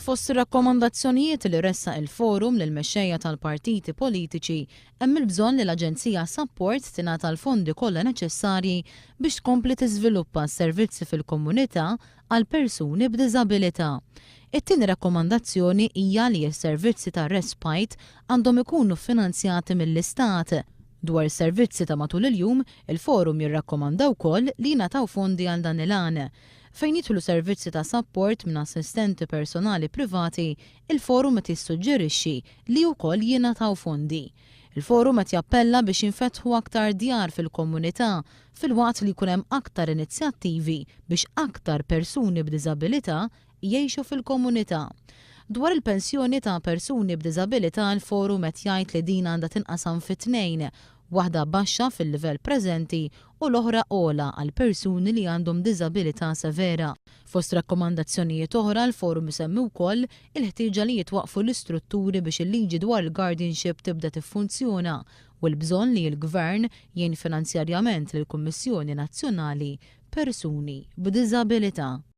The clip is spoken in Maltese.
Fost ir-rakkomandazzjonijiet li ressaq il-Forum lill-mexxejja tal-partiti politiċi hemm il-bżonn li l-Aġenzija Sapport tingħata l-fondi kollha neċessarji biex tkompli tiżviluppa s-servizzi fil-komunità għal persuni b'diżabilità. It-tieni rakkomandazzjoni hija li s-servizzi ta' respite għandhom ikunu ffinanzjati mill-Istat. Dwar is-servizzi ta' matul il-jum, il-Forum jirrakkomanda wkoll li jingħataw fondi għal dan il-għan. Fejn jidħlu servizzi ta' sapport minn assistenti personali privati, il-Forum qed jissuġġerixxi li wkoll jingħataw fondi. Il-Forum qed jappella biex jinfetħu aktar djar fil-komunità filwaqt li jkun hemm aktar inizjattivi biex aktar persuni b'diżabilità jgħixu fil-komunità. Dwar il-pensjoni ta' persuni b'diżabilità l-Forum qed jgħid li din għandha tinqasam fi tnejn, waħda baxxa fil-livell preżenti u l-oħra ogħla għal persuni li għandhom diżabilità severa. Fost rakkomandazzjonijiet oħra l-Forum isemmi wkoll il-ħtieġa li jitwaqqfu l-istrutturi biex il-liġi dwar il-guardianship tibda tiffunzjona u l-bżonn li l-Gvern jgħin finanzjarjament lill-Kummissjoni Nazzjonali Persuni b'Diżabilità.